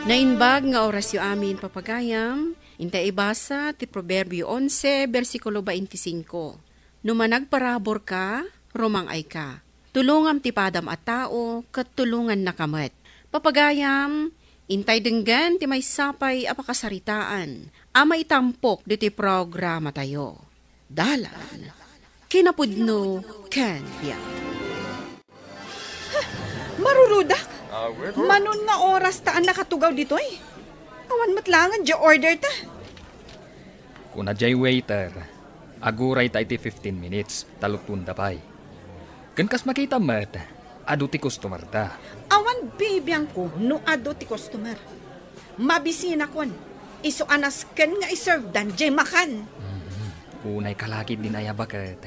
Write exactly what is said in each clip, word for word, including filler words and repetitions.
Naimbag nga orasyo amin, papagayam, intay ibasa ti Proverbio onse, bersikulo twenty-cinco. No managparaburka, rumang-ayka. Tulongam ti padam a tao, ket tulongannaka met. Papagayam, intay denggen ti maysa pay a pakasaritaan a maitampok ditoy programatayo. Dalan, kinapudno, ken biag. Marurudak? Manon nga oras ta a nakatugaw ditoy? Awan met laengen diay order ta. Kuna diay waiter, aguray ta iti fifteen minutes, ta lutonda pay. Ken kas makita met, adu ti customer da. Awan bibiangko no adu ti customer. Mabisinakon, isu a nasken nga iservedan diay makan. Mhm. Unay ka lakit din aya baket.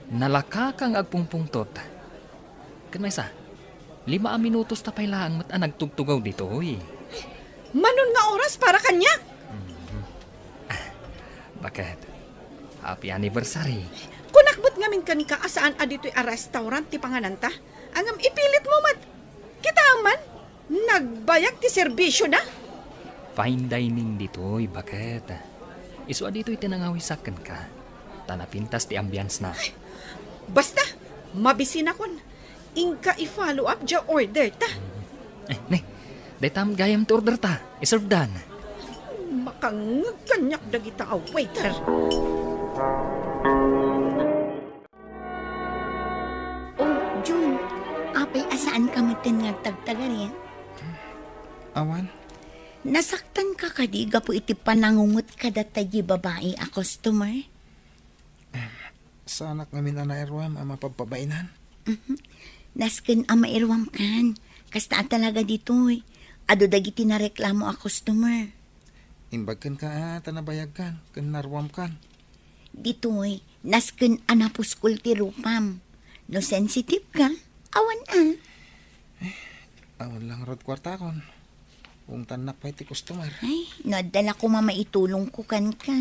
Nalakaka nga agpungpungtot. Ken maysa, lima a minutos ta pay laeng met a nagtugtugaw ditoy. Manon nga oras para kaniak? Mhm. Ah, baket. Happy anniversary. Kunak met ngamin kenka a saan a ditoy a restaurant ti pangananta. Ngem ipilit mo met. Kitaem man, nagbayag ti serbisio na. Fine dining ditoy, baket. Isu a ditoy ti nangawisak kenka. Ta napintas ti ambience na. Basta, mabisinakon. Inka i-follow up diay order ta. Eh, ne, dayta met gayam ti order ta. Iservedan. Makangngeg kaniak dagita a waiter. Oh, Jun, apay a saanka metten nga agtagtagari? Awan. Nasaktanka kadi gapu iti panangungot kadata diay babai a customer? Saanak ngamin a nairuam a mapabpabainan. Mhm. Nasken a mairuamkan. Kasta a talaga ditoy. Adu dagiti nareklamo a customer. Imbag kenka a ta nabayagkan ken naruamkan. Ditoy, nasken a napuskol ti rupam. No sensitive ka, awan a. Awan la ngarud kuartakon. Ungtannak pay ti customer. Ay, no adda la koma maitulongko kenka.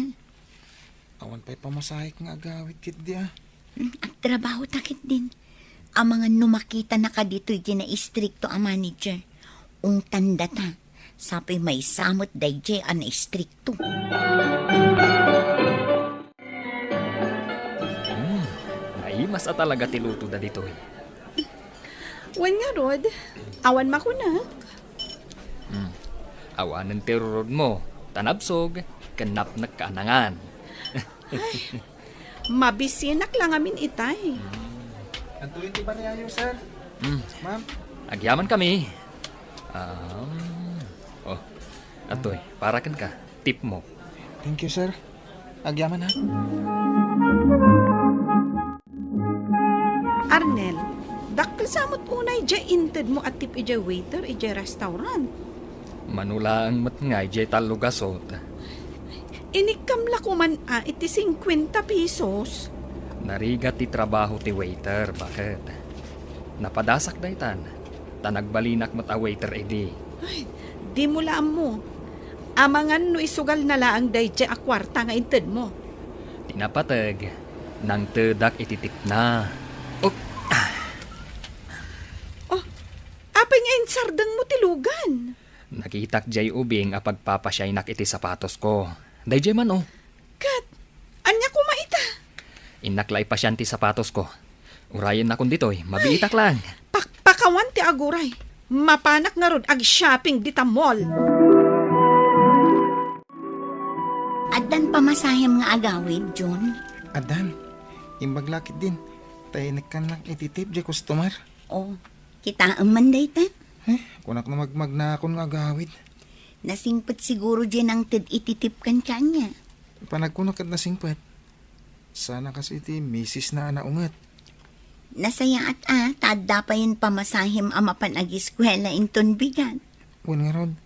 Awan pay pamasahek nga agawid ketdi a. Hmm, agtrabaho ta ketdin. Amangan no makitanaka ditoy diay naistrikto a manager. Ungtanda ta. Sapay maysa met daydiay a naistrikto. Hmm, naimas a talaga ti luto da ditoy. Wen ngarud, awan makunak. Hmm. Awanen ti rurod mo, ta nabsog, ken napnek ka a nangan. Ay, mabisinak la ngamin itay. Hmm. Adtoy ti bariayo, sir. Hmm. Ma'am. Agyaman kami. Um, oh, adtoy, para kenka. Tip mo. Thank you, sir. Agyaman, ha? Arnel, dakkel sa met unay diay inted mo a tip idiay waiter idiay restaurant. Mano laeng met nga idiay tallo gasot. Inikkam la koman a iti singkuenta pesos. Narigat ti trabaho ti waiter, baket. Napadasak daytan, ta nagbalinak met a waiter idi. Ay, di mo la ammo. Amangan no isugal na laeng daydiay a kuarta nga inted mo. Ti napateg, nangtedak iti tipna. Oh, ah. Oh, apay nga insardeng mo ti lugan? Nakitak diay ubing a pagpapasiaynak iti sapatosko. Daydiay man, oh. Ket, ania koma ita? Innak la ipasian ti sapatosko. Urayennakon ditoy, mabiitak laeng. Pakpakawan ti aguray. Mapanak ngarud ag-shopping dita mall. Addan pamasahem nga agawid, Jun? Addan. Imbag la ketdin, ta inikkannak iti tip diay customer. Oh, kitaem man dayta? Eh, kunak no magmagnakon nga agawid. Nasingpet siguro diay nangted iti tip kenka ania. Panagkunak ket nasingpet. Sana kas iti misisna a naunget. Nasayaat a, ta adda payen pamasahem a mapan agiskuela inton bigat. Wen ngarud,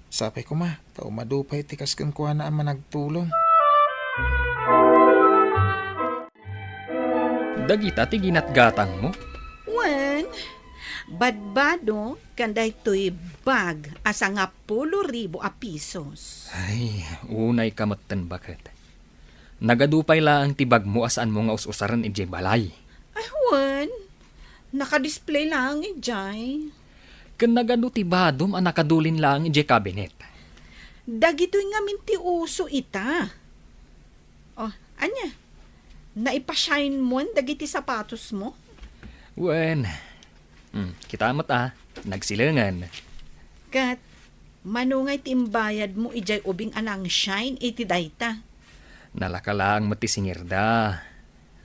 sapay koma, ta umadu pay ti kas kenkuana a managtulong. Dagita ti ginatgatangmo? Wen, badbado ken daytoy bag a sangapulo ribu a pisos. Ay, unay ka metten, baket. Nagadu pay laeng ti bagmo a saanmo nga us-usaren idiay balay. Ay, wen. Naka-display laeng idiay. Ken nagano ti badom a nakadulin laeng idiay kabinet? Dagitoy ngamin ti uso ita. Oh, ania? Naipashine mon dagiti sapatos mo? Wen. Hmm, kita met a, nagsilengen. Ket, mano ngay ti imbayad mo idiay ubing a nangshine iti dayta? Nalaka laeng met ti singirda.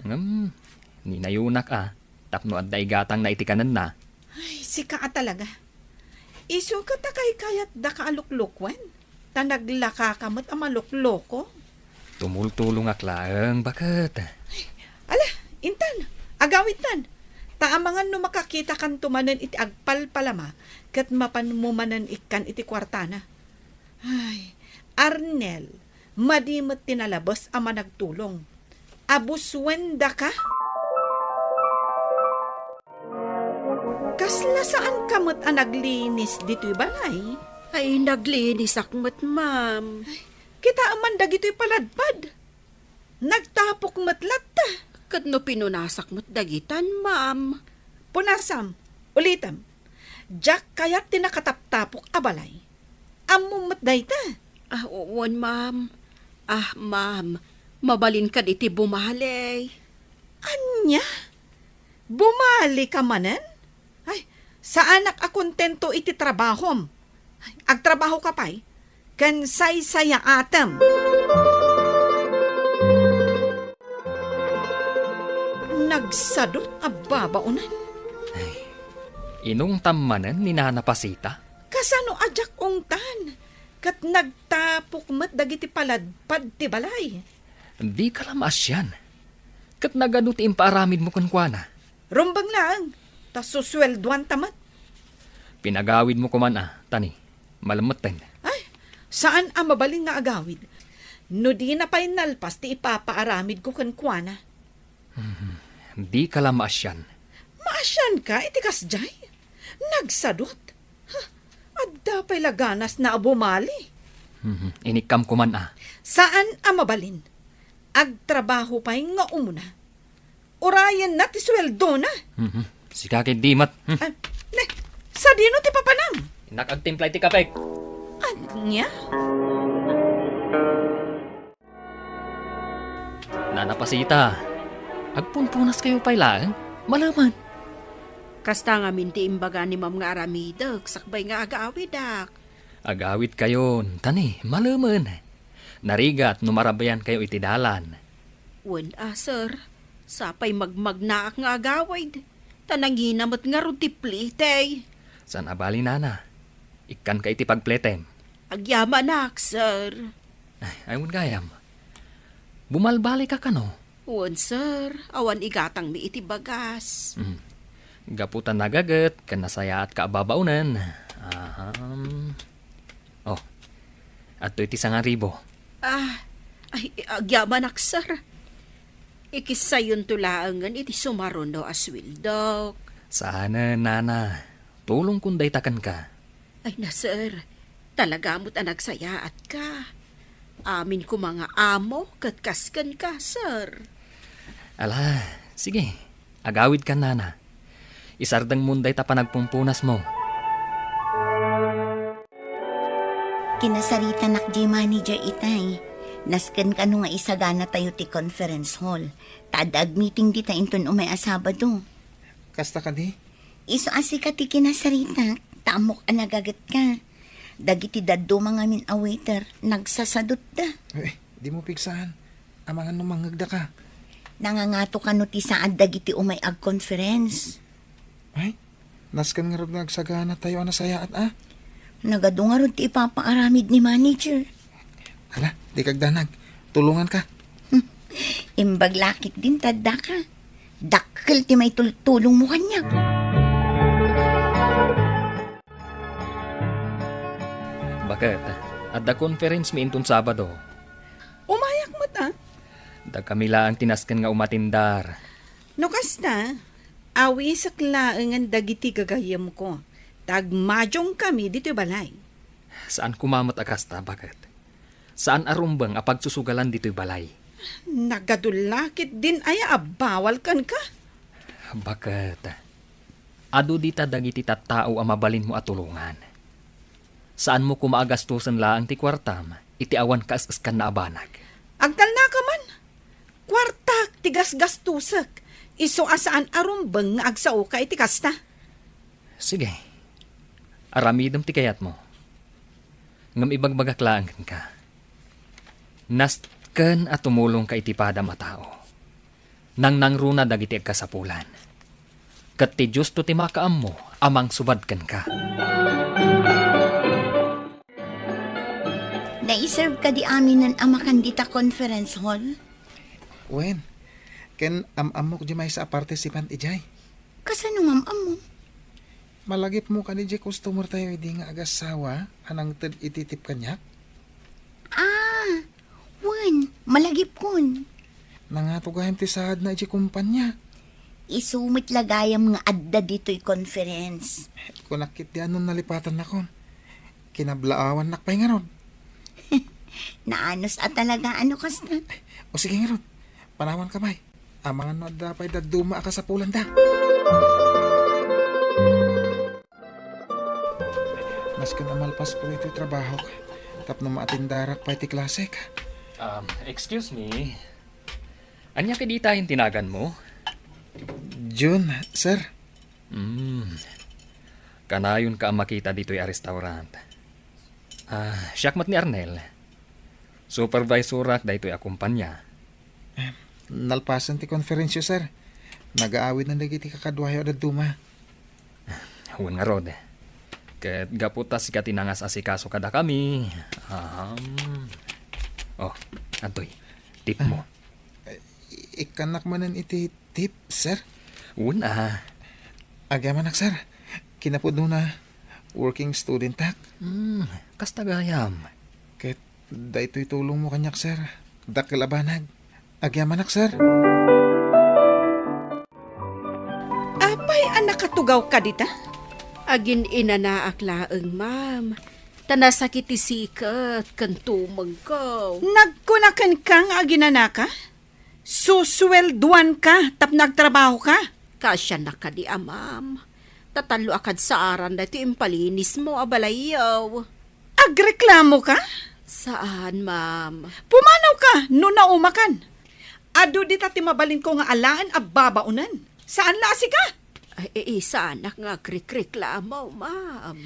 Ngem, ninayonak a, tapno adda igatangna iti kanenna. Ay, sika a talaga. Isu ket a kaykayatdaka a luklukuen, ta naglakaka met a malukloko. Tumultulongak laeng, baket. Ala, intan, agawidtan. Ta amangan no makakitakanto manen iti agpalpalama, ket mapanmo manen ikkan iti kuartana. Ay, Arnel, madi met ti nalabes a managtulong. Abusuendaka? Kasla saanka met a naglinis ditoy balay? Ay, naglinisak met, ma'am. Kitaem man dagitoy paladpad. Nagtapok met latta. Ket no pinunasak met dagitan, ma'am. Punasam, ulitem. Diak kayat ti nakataptapok a balay. Ammom met dayta? Ah, wen, ma'am. Ah, ma'am, mabalin kad iti bumali. Ania? Bumali ka manen? Ay, saanak a kontento iti trabahom. Ay, agtrabaho ka pay, ken saysayaatem. Nagsadut a babaonan. Ay, inungtam manen ni Nana Pasita? Kasano a diak ungtan? Ket nagtapok met dagiti paladpad ti balay. Dika la maasian. Ket nagano ti impaaramidmo kenkuana? Rumbeng laeng, ta susueldoanta met. Pinagawidmo koman a, Tani, malemmetten. Ay, saan a mabalin nga agawid. No dina pay nalpas ti ipapaaramidko kenkuana. Mhm. Dika la maasian. Maasianka iti kasdiay? Nagsadut? Ha, adda pay la ganasna a bumali. Mhm. Inikkam koman a. Saan a mabalin. Agtrabaho pay nga umuna. Urayenna ti sueldona. Mhm. Sika ketdi met. Hmm. Ah, ne, sadino ti papanam? Innak agtimpla iti kapek. Ania? Nana Pasita, agpunpunaskayo pay laeng? Malemen. Kasta ngamin ti imbaga ni Ma'am nga aramidek sakbay nga agawidak. Agawidkayon, Tani, malemen. Narigat no marabiankayo iti dalan. Wen a, sir. Sapay magmagnaak nga agawid. Ta nangina met ngarud ti plete. Saan a bali, Nana. Ikkanka iti pagpletem. Agyamanak, sir. Ay, ay, wen gayam. Bumalbalika kano? Wen, sir. Awan igatangmi iti bagas. Mm. Gapu ta nagaget ken nasayaatka a babaonen. Aham. Oh, adtoy ti sangaribu. Ah, ay, agyamanak, sir. Ikissayonto laengen iti sumaruno a sueldok. Saanen, Nana. Tulongkon dayta kenka. Ay na, sir. Talaga met a nagsayaatka. Amin koma nga amo ket kas kenka, sir. Ala, sige. Agawidkan, Nana. Isardengmon dayta panagpumpunasmo. Kinasaritanak diay manager itay. Nasken kano nga isaganatayo ti conference hall. Ta adda agmeeting dita inton umay a Sabado. Kasta kadi? Isu a sika ti kinasaritak, ta ammok a nagagetka. Dagiti dadduma ngamin a waiter, nagsasadutda. Eh, dimo pigsaan. Amangan no mangngegdaka. Nangangato kano ti saad dagiti umay ag-conference. Ay, nasken ngarud nga agsaganatayo a nasayaat a. Nagadu ngarud ti ipapaaramid ni manager. Ala, dika agdanag. Tulonganka. Imbag la ketdin ta addaka. Dakkel ti maitultulongmo kaniak. Baket, adda conference mi inton Sabado. Umayak met a. Dakami laeng ti nasken nga umatindar. No kasta, awisek laengen dagiti gagayyemko, ta agmadiongkami ditoy balay. Saan koma met a kasta, baket. Saan a rumbeng a pagsusugalan ditoy balay. Nagadu la ketdin aya a bawal kenka? Baket. Adu dita dagiti tattao a mabalinmo a tulongan. Saanmo koma a gastosen laeng ti kuartam iti awan kaes-eskanna a banag. Agtalnaka man. Kuartak ti gasgastosek. Isu a saan a rumbeng nga agsaoka iti kasta. Sige. Aramidem ti kayatmo. Ngem ibagbagak laeng kenka. Nasken a tumulongka iti padam a tao. Nangnangruna dagiti agkasapulan. Ket ti Diosto ti makaammo a mangsubad kenka. Naiserve kadi aminen a makan dita conference hall? Wen, ken am-ammok diay maysa a participant idiay. Kasano nga am-ammom? Malagipmo kadi diay customer tayo idi nga agasawa a nangted iti tip kaniak? Ah, wen, malagipkon. Nangato gayam ti saadna idiay kumpanya. Isu met la gayam nga adda ditoy conference. Kunak ketdi a no nalipatannakon. Kinablaawannak pay ngarud. Naanus a talaga a no kasta. O sige ngarud, panawanka pay. Amangan no adda pay dadduma a kasapulanda. Nasken a malpasko iti trabahok tapno maatendarak pay ti klasek. Um, excuse me. Ania kadi tayen ti naganmo? Jun, sir. Hmm. Kanayonka a makita ditoy a restaurant. Ah, siak met ni Arnel. Supervisorak daytoy a kumpanya. Eh, nalpasen ti konferensyo, sir. Nagaawidnan dagiti kakaduayo a dadduma. Wen ngarud. Ket gapu ta sika ti nangas-asikaso kadakami. Ahem. Oh, adtoy. Tip mo. Ah, i-, ikkannak manen iti tip, sir? Wen a. Agyamanak, sir. Kinapudnona, working studentak. Hmm, kasta gayam. Ket daytoy tulongmo kaniak, sir. Dakkel a banag. Agyamanak, sir. Apay a nakatugawka dita? Agin-inanaak laeng, ma'am. Ta nasakit ti siket ken tumengko. Nagkuna kenka nga aginanaka? Susuelduanka tapno agtrabahoka? Kasiannak kadi a, ma'am. Ta tallo a kadsaaran daytoy impalinismo a balayyo. Agreklamoka? Saan, ma'am. Pumanawka no naumakan. Adu dita ti mabalinko nga alaen a babaonen. Saan la a sika? Ay, eh, saanak nga agrikreklamo, ma'am.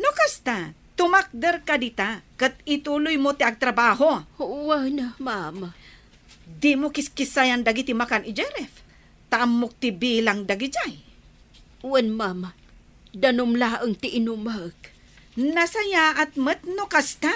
No kasta, tumakderka dita ket ituloymo ti agtrabaho. Wen, ma'am. Dimo kiskisayan dagiti makan idiay ref, ta ammok ti bilang dagidiay. Wen, ma'am. Danum laeng ti inumek. Nasayaat met no kasta.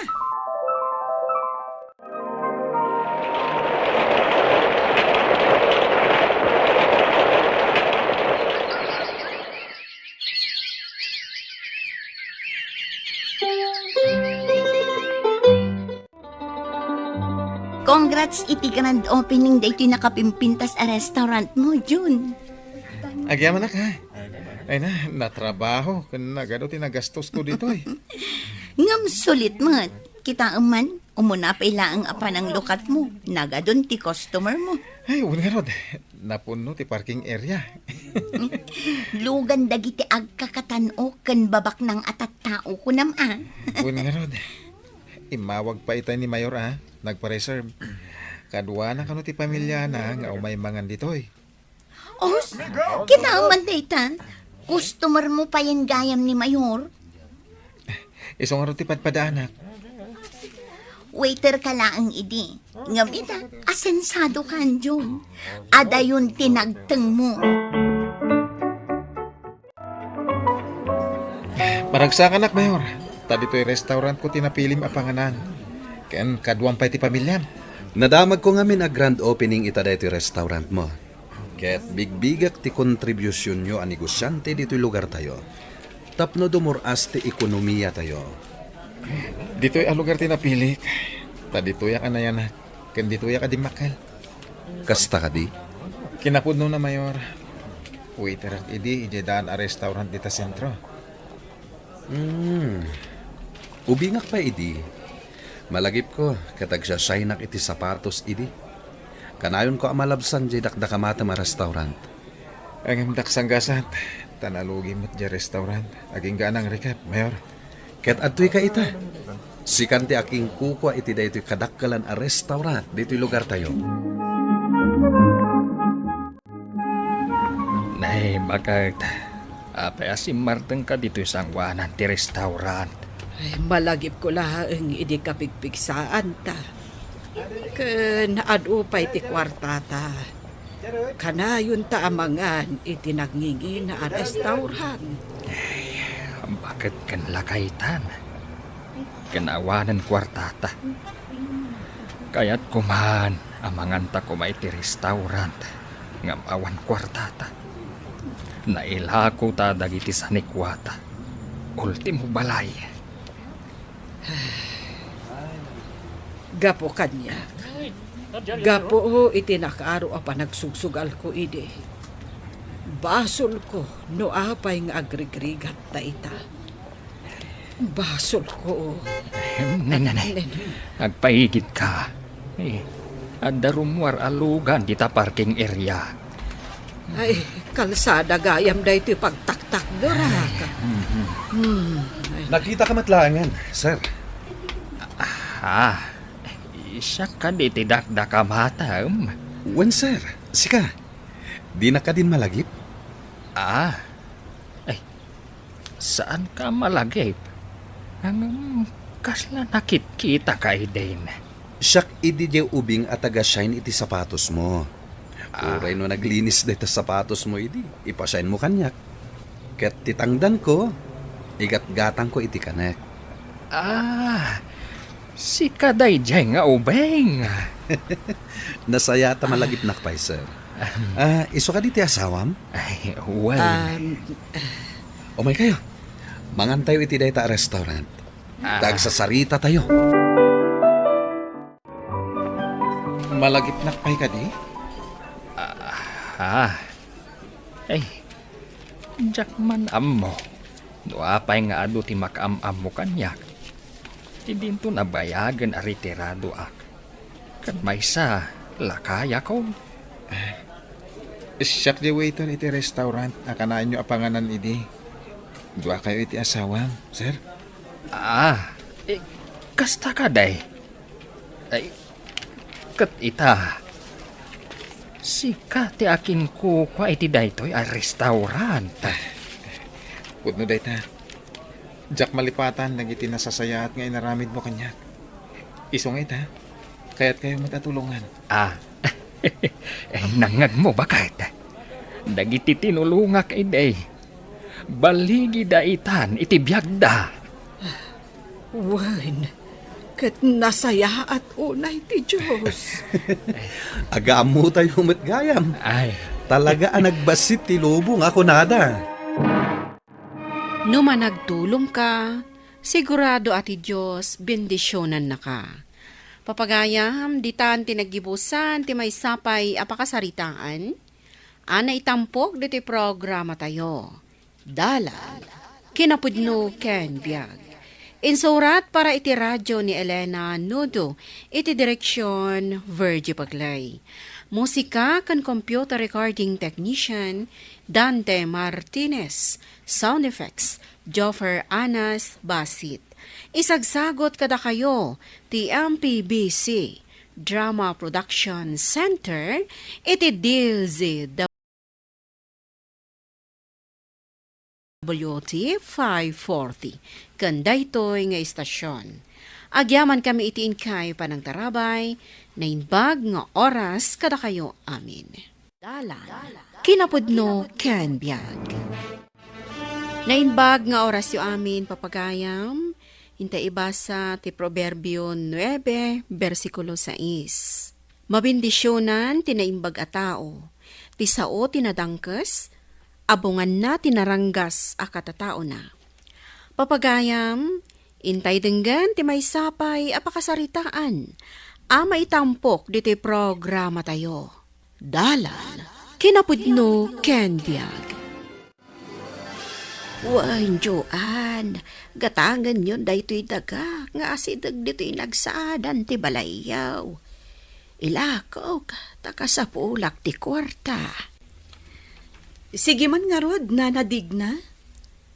Congrats iti grand opening daytoy nakapimpintas a restaurant mo, Jun. Agyamanak, ha? Ay na, natrabaho, ken nagadu ti nagastosko ditoy. Ngem sulit met. Kitaem man, umuna pay laeng a pananglukatmo, nagadun ti customer mo. Ay, wen ngarud, napunno ti parking area. Lugan dagiti agkakatan-o ken babaknang a tattao, kunam a. Wen ngarud, immawag pay itay ni Mayor a nagpa-reserve. Kaduana kano ti pamiliana nga umay mangan ditoy. Os, kitaem man dayta. Customer mo payen gayam ni Mayor. Isu ngarud ti padpadaanak. Waiter ka laeng idi. Ngem ita, asensado ka, Jun. Adayon ti nagteng mo. Maragsakanak, Mayor. Ta ditoy restaurant ko ti napilim a panganan. Ken kaduam pay ti pamiliam. Nadamagko ngamin a grand opening ita daytoy restaurant mo. Ket bigbigak ti kontribusionyo a negosyante ditoy lugartayo. Tapno dumur-as ti ekonomiatayo. Ditoy a lugar ti napilik. Ta ditoyak a nayanak. Ken ditoyak a dimmakkel. Kasta kadi? Kinapudnona, Mayor. Waiter idi idiay daan a restaurant dita sentro. Hmm. Ubingak pay idi. Malagipko ket agsasaynak iti sapatos idi. Kanayonko a malabsan diay dakdakamatem a restaurant. Ngem daksanggasat, Nalugi met diay restaurant. Agingga a nangrigat, Mayor. Ket adtoy ka ita. Sikan ti akinkukua iti daytoy kadakkelan a restaurant ditoy lugartayo. Nay, bakit? Apay a simmartengka ditoy sangoanan ti restaurant? Ay, malagipko laeng idi kapigpigsaanta. Ken adu pay ti kuartata. Kanayonta a mangan iti nangingina a restaurant. Ay, bakit ken lakaytan? Ken awanen kuartata. Kayatko man a manganta koma iti restaurant ngem awan kuartata. Nailako ta dagiti sanikuata. Ultimo balay. Gapu kaniak, gapu iti nakaaro a panagsugsugalko idi, basolko no apay nga agrigrigat dayta. Basolko. Nengneng, agpaigidka. Eh, adda rummuar a lugan dita parking area. Ay, kalsada gayam daytoy pagtaktakderak. Mhm. Hmm, ay. Nakitaka met laengen, sir. Ah, siak kadi ti dakdakamatem? Wen, sir. Sika, dinak kadin malagip? Ah, ay, saanka a malagip? Ngem kasla nakitkitaka idin? Siak idi diay ubing a taga-shine iti sapatosmo. Ah. Uray no naglinis dayta sapatosmo idi, ipa-shine mo kaniak. Ket ti tangdanko, igatgatangko iti kanek. Ah, sika daydiay nga ubing. Nasayaat a malagipnak pay, sir. Ah, isu kadi ti asawam? Ay, well. Um, Umaykayo. Mangantayo iti dayta a restaurant. Ah. Ta agsasaritatayo. Malagipnak pay kadi? Ah, ah. Ay, diak man ammo no apay nga adu ti makaam-ammo kaniak. Ti dinto nabayagen a retiradoak. Ket maysa, lakayakon. Siak diay waiter iti restaurant a kanaenyo a panganan idi. Duakayo iti asawam, sir? Ah, eh, kasta kadi? Ay, ket ita, sika ti akinkukua iti daytoy a restaurant. Pudno dayta. Diak malipatan dagiti nasasayaat nga inaramidmo kaniak. Isu nga ita, kayatkayo met a tulongan. Ah, eh, nangngegmo, baket? Dagiti tinulongak idi, baligida itan iti biagda. Wen, ket nasayaat unay ti Dios. Agaammotayo met gayam. Ay. Talaga a nagbassit ti lubong a kunada. No managtulongka, sigurado a ti Dios bendisionannaka. Papagayam, ditan ti naggibusan ti maysa pay a pakasaritaan a naitampok ditoy programatayo. Dalan, kinapudno ken biag. Insurat para iti radyo ni Elena Nudo, iti direksion Virgie Paglay. Musika ken computer recording technician, Dante Martinez. Sound effects, Joffer Anas Basit. Isagsagot kadakayo ti M P B C Drama Production Center iti D Z W T five forty ken daytoy nga istasyon. Agyamankami iti inkay panangtarabay, naimbag nga oras kadakayo amin. Dalan, kinapudno ken biag. Naimbag nga orasyo amin, papagayam, inta ibasa ti Proverbio nuebe, bersikulo sais. Mabendisionan ti naimbag a tao, ti sao ti nadangkes, abunganna ti naranggas a katataona. Papagayam, intay denggen ti maysa pay a pakasaritaan a maitampok ditoy programatayo. Dalan, kinapudno ken biag. Wen, Joan, gatangenyon daytoy daga nga asideg ditoy nagsaadan ti balayyo. Ilakok, ta kasapulak ti kuarta. Sige man ngarud, Nana Digna.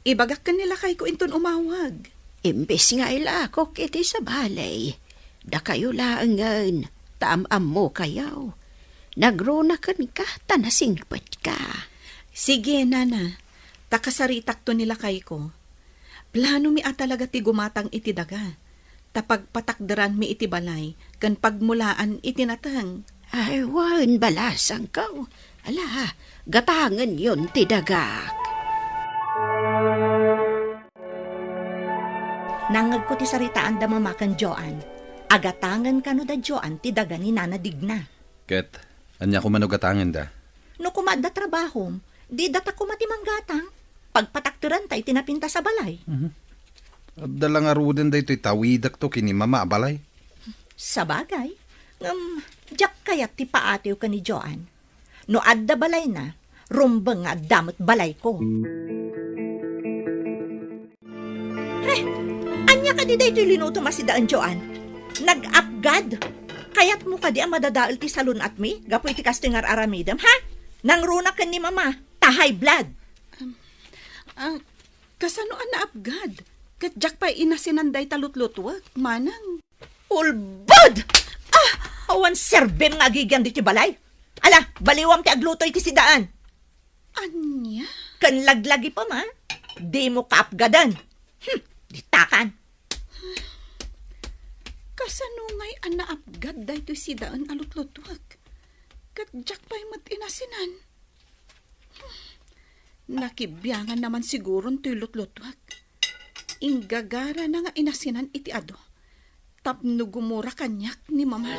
Ibagak ken ni lakayko inton umawag. Imbes nga ilakok iti sabali, dakayo laengen, ta am-ammokayo. Nagruna kenka, ta nasingpetka. Sige, Nana. Ta kasaritakto ni lakayko. Planomi a talaga ti gumatang iti daga, ta pagpatakderanmi iti balay ken pagmulaan iti nateng. Ay, wen, balasangko. Ala, gatangenyon ti dagak. Nangngegko ti saritaanda Mama ken Joan. Agatangen kano da Joan ti daga ni Nana Digna. Ket ania koma no gatangenda? No koma adda trabahom, di data koma ti manggatang. Pagpatakderanta iti napintas a balay. Mhm. Adda la ngaruden daytoy tawidekto ken ni Mama a balay. Sabagay, ngem diak kayat ti paatiw ken ni Joan. No adda balayna, rumbeng nga adda met balayko. He, ania kadi daytoy linutom a sidaen, Joan? Nag-apgad? Kayatmo kadi a madadael ti salun-atmi gapu iti kastoy nga ar-aramidem, ha? Nangruna ken ni Mama, ta high blood. Ah, kasano a naapgad? Ket diak pay inasinan dayta lutlutuek, manang. Ulbod! Ah! Awan serbim nga agigian ditoy balay. Ala, baliwam ti agluto iti sidaen. Ania? Ken laglagipem, a? Dimo kaapgaden. Hmm, ditakan. Kasano ngay a naapgad daytoy sidaen a lutlutuek? Ket diak pay met inasinan. Hmm, nakibianganna man siguron toy lutlutuek. Inggagarana nga inasinan iti adu tapno gumura kaniak ni Mama.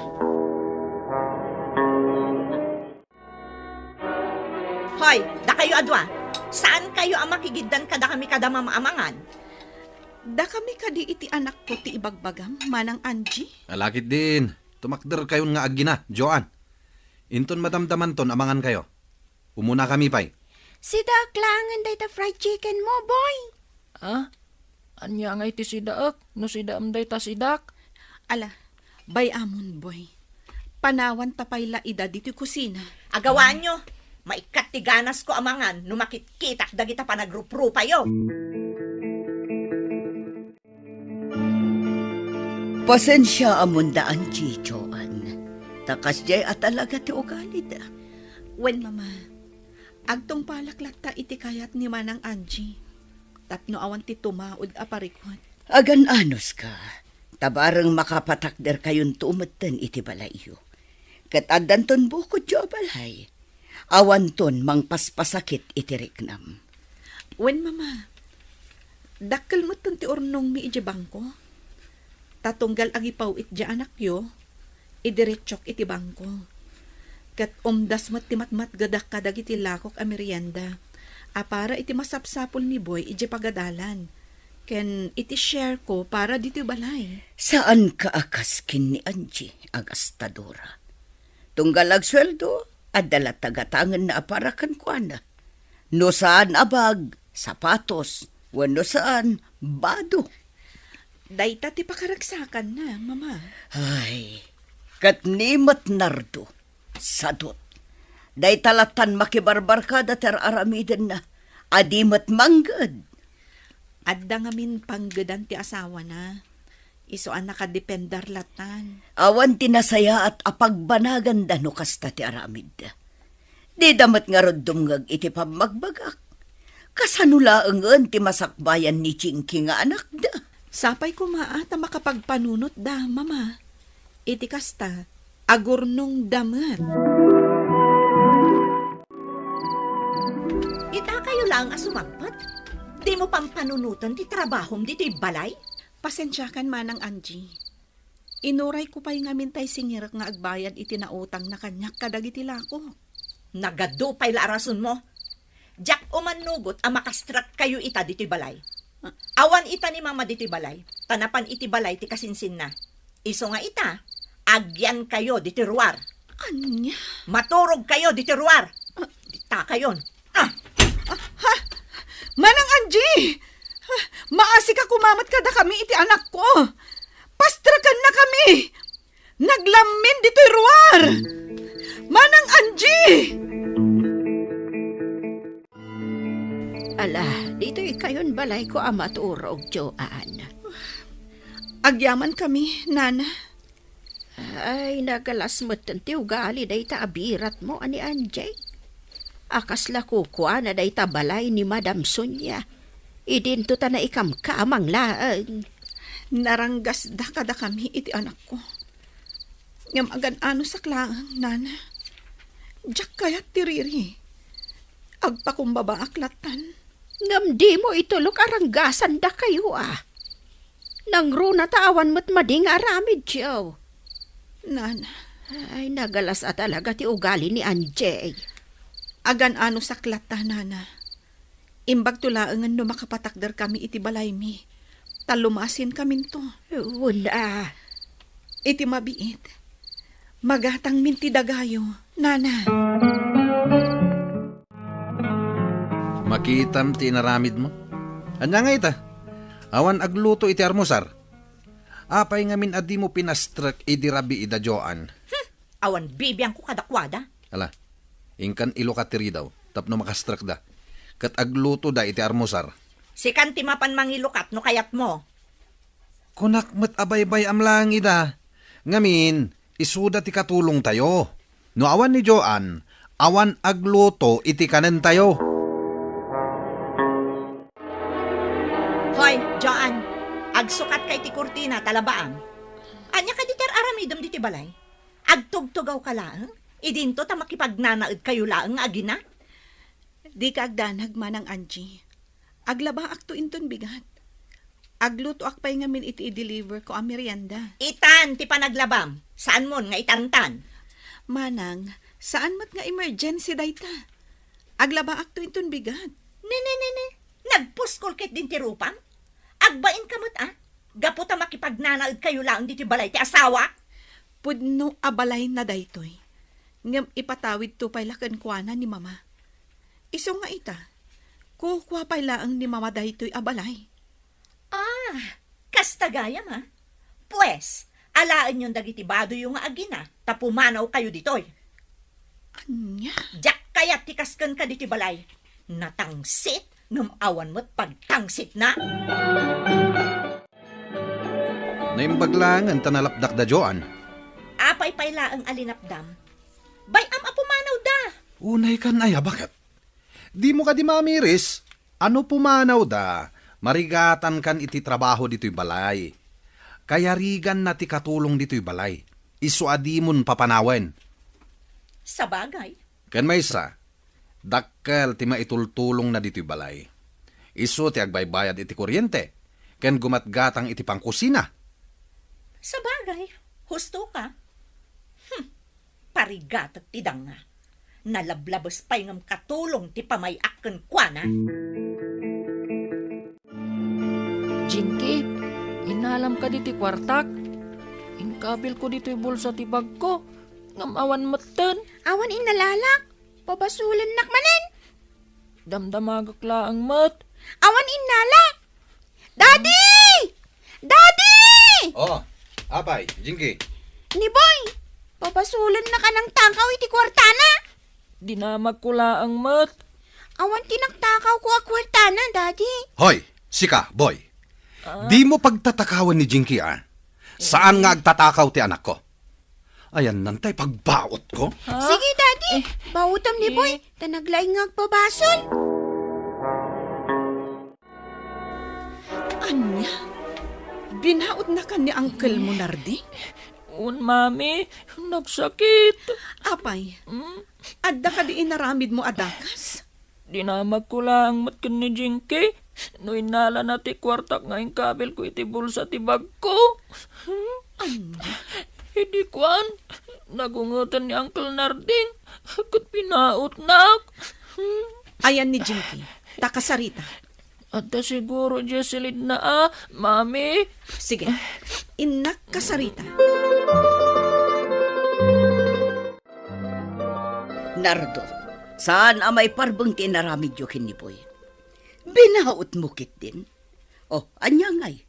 Hoy, dakayo a dua, saankayo a makigiddan kadakami kada Mama a mangan? Dakami kadi iti anakko ti ibagbagam, Manang Angie? Ala ketdin, tumakderkayon nga agina, Joan. Inton madamdamanton a mangankayo, umunakami pay. Sidaek laengen dayta fried chicken mo, boy. Ah? Ania ngay ti sidaek? No sidaem dayta sidak? Ala, bay-amon, boy. Panawanta pay la ida ditoy kusina. Agawaanyo. Maikkat ti ganasko a mangan no makitkitak dagita panagruprupayo. Pasensiaamon da Angie, Joan. Ta kasdiay a talaga ti ugalida. Wen, Mama. Agtungpalak latta iti kayat ni Manang Angie tapno awan ti tumaud a parikut. Agan-anuska, ta bareng makapatakderkayonto metten iti balayyo. Ket addanton bukodyo a balay. Awanton mangpaspasakit iti riknam. Wen, Mama, dakkel metten ti urnongmi idiay bangko. Ta tunggal agipaw-it diay anakyo, idiretsok iti bangko. Ket umdas met ti matmatgedak kadagiti lakok a merienda a para iti masapsapul ni Boy idiay pagadalan, ken iti share ko para ditoy balay. Saanka a kas ken ni Angie a gastadora. Tunggal agsueldo, adda latta gatangenna a para kenkuana. No saan a bag, sapatos, wenno saan, bado. Dayta ti pakaragsakanna, Mama. Ay, ket ni met Nardo, sadut. Dayta lattan makibarbarkada ti ar-aramidenna, a di met mangged. Adda ngamin panggedan ti asawana. Isu a nakadepender lattan. Awan ti nasayaat a pagbanaganda no kasta ti aramidda. Dida met ngarud dumngeg iti pammagbagak. Kasano laengen ti masakbayan ni Chinky nga anakda? Sapay koma a ta makapagpanunotda, Mama. Iti kasta, agurnongda met. Itakayo laeng a sumangpet? Dimo pampanunoten ti trabahom ditoy balay? Pasensiakan, Manang Angie. Inurayko pay ngamin tay singirek nga agbayad iti nautangna kaniak kadagiti lakok. Nagadu pay la a rasonmo. Diak umannugot a makastrakkayo ita ditoy balay. Awan ita ni Mama ditoy balay, ta napan iti balay ti kasinsinna. Isu nga ita, agyankayo ditoy ruar. Ania? Maturogkayo ditoy ruar. Ah. Dita kayon. Ah! Ah, ha? Manang Angie! Ah, maasika koma met kadakami iti anakko. Pastrekennakami. Naglammin ditoy ruar. Manang Angie! Ala, ditoy kayon balayko a maturog, Joan. Agyamankami, Nana. Ay, nagalas metten ti ugali dayta a biratmo a ni Angie. A kasla kukuana dayta balay ni Madam Sonia. Idinto ta naikamkamang laeng. Naranggasda kadakami iti anakko. Ngem agan-anosak laeng, Nana. Diak kayat ti riri. Agpakumbabaak lattan. Ngem dimo itulok a ranggasandakayo, a. Nangruna ta awan met madi nga aramidyo. Nana. Ay, nagalas a talaga ti ugali ni Angie. Agan-anosak latta, Nana. Imbagto laengen no makapatakderkami iti balaymi, ta lumasinkaminto. Wen a. Iti mabiit, magatangmin ti dagayo, Nana. Makitam ti inaramidmo. Ania nga ita? Awan agluto iti armusar? Apay ngamin a dimo pinastrek idi rabii da Joan? Hmm, awan bibiangko kadakuada. Ala, inkan ilukat ti ridaw tapno makastrekda, ket aglutoda iti armusar. Sikan ti mapan mangilukat no kayatmo. Kunak met a baybay-am laeng ida. Ngamin, isuda ti katulongtayo. No awan ni Joan, awan agluto iti kanentayo. Hoy, Joan, agsukatka iti kurtina ta labaam. Ania kadi ti ar-aramidem ditoy balay? Agtugtugawka laeng? Idinto ta makipagnanaedkayo laeng nga agina? Dika agdanag, Manang Angie. Aglabaakto inton bigat. Aglutoak pay ngamin iti i-deliver ko a merienda. Itan ti panaglabam. Saanmon nga itantan. Manang, saan met nga emergency dayta. Aglabaakto inton bigat. Ne, ne, ne, ne. Nagpuskol ket din ti rupam? Agbainka met, a? Gapu ta makipagnanaedkayo laeng ditoy balay ti asawa? Pudno a balayna daytoy. Ngem ipatawidto pay la kenkuana ni Mama. Isu nga ita, kukua pay laeng ni Mama daytoy a balay. Ah, kasta gayam, a? Pues, alaenyon dagiti badoyyo nga agina, ta pumanawkayo ditoy. Ania? Diak kayat ti kas kenka ditoy balay. Natangsit, ngem awan met pagtangsitna. Naimbag laengen ta nalapdak da Joan. Apay pay laeng a linapdam? Bay-am a pumanawda. Unay kan aya, baket? Dimo kadi mamiris? Ano pumanawda, marigatankan iti trabaho ditoy balay. Kayariganna ti katulong ditoy balay. Isu a dimon papanawen. Sabagay. Ken maysa, dakkel ti maitultulongna ditoy balay. Isu ti agbaybayad iti kuryente, ken gumatgatang iti pangkusina. Sabagay, husto ka. Hmm, parigatek ti danga. Nalablabes pay ngem katulong ti pamay-ak kenkuana. Jinky, innalam kadi ti kuartak? Inkabilko ditoy bulsa ti bagko, ngem awan metten. Awan innalalak. Pabasolennak manen. Damdamagek laeng met. Awan innala. Daddy! Daddy! Oh, apay, Jinky? Ni Boy, pabasolennak a nangtakaw iti kuartana. Dinamagko laeng met. Awan ti nagtakawko a kuartana, Daddy. Hoy, sika, Boy. Ah? Dimo pagtatakawan ni Jinky, a? Saan nga agtatakaw ti anakko? Ayanna tay pagbautko? Ha? Sige, Daddy. Eh. Baotam ni Boy, eh, ta naglaing nga agpabasol. Ania? Binautnakan ni Uncle mo, Narding? Un, Mami, nagsakit. Apay, hmm? Adda kadi inaramidmo a dakas? Dinamagko laeng met ken ni Jinky no innalana ti kuartak nga inkabilko iti bulsa ti bagko. Ania? Idi kuan, nagungeten ni Uncle Narding ket binautnak. Ayan ni Jinky, ta kasarita. Adda siguro idiay silidna a, Mami. Sige, innak kasarita. Nardo, saan a maiparbeng ti inaramidyo ken ni Boy. Binautmo ketdin? Oh, ania ngay?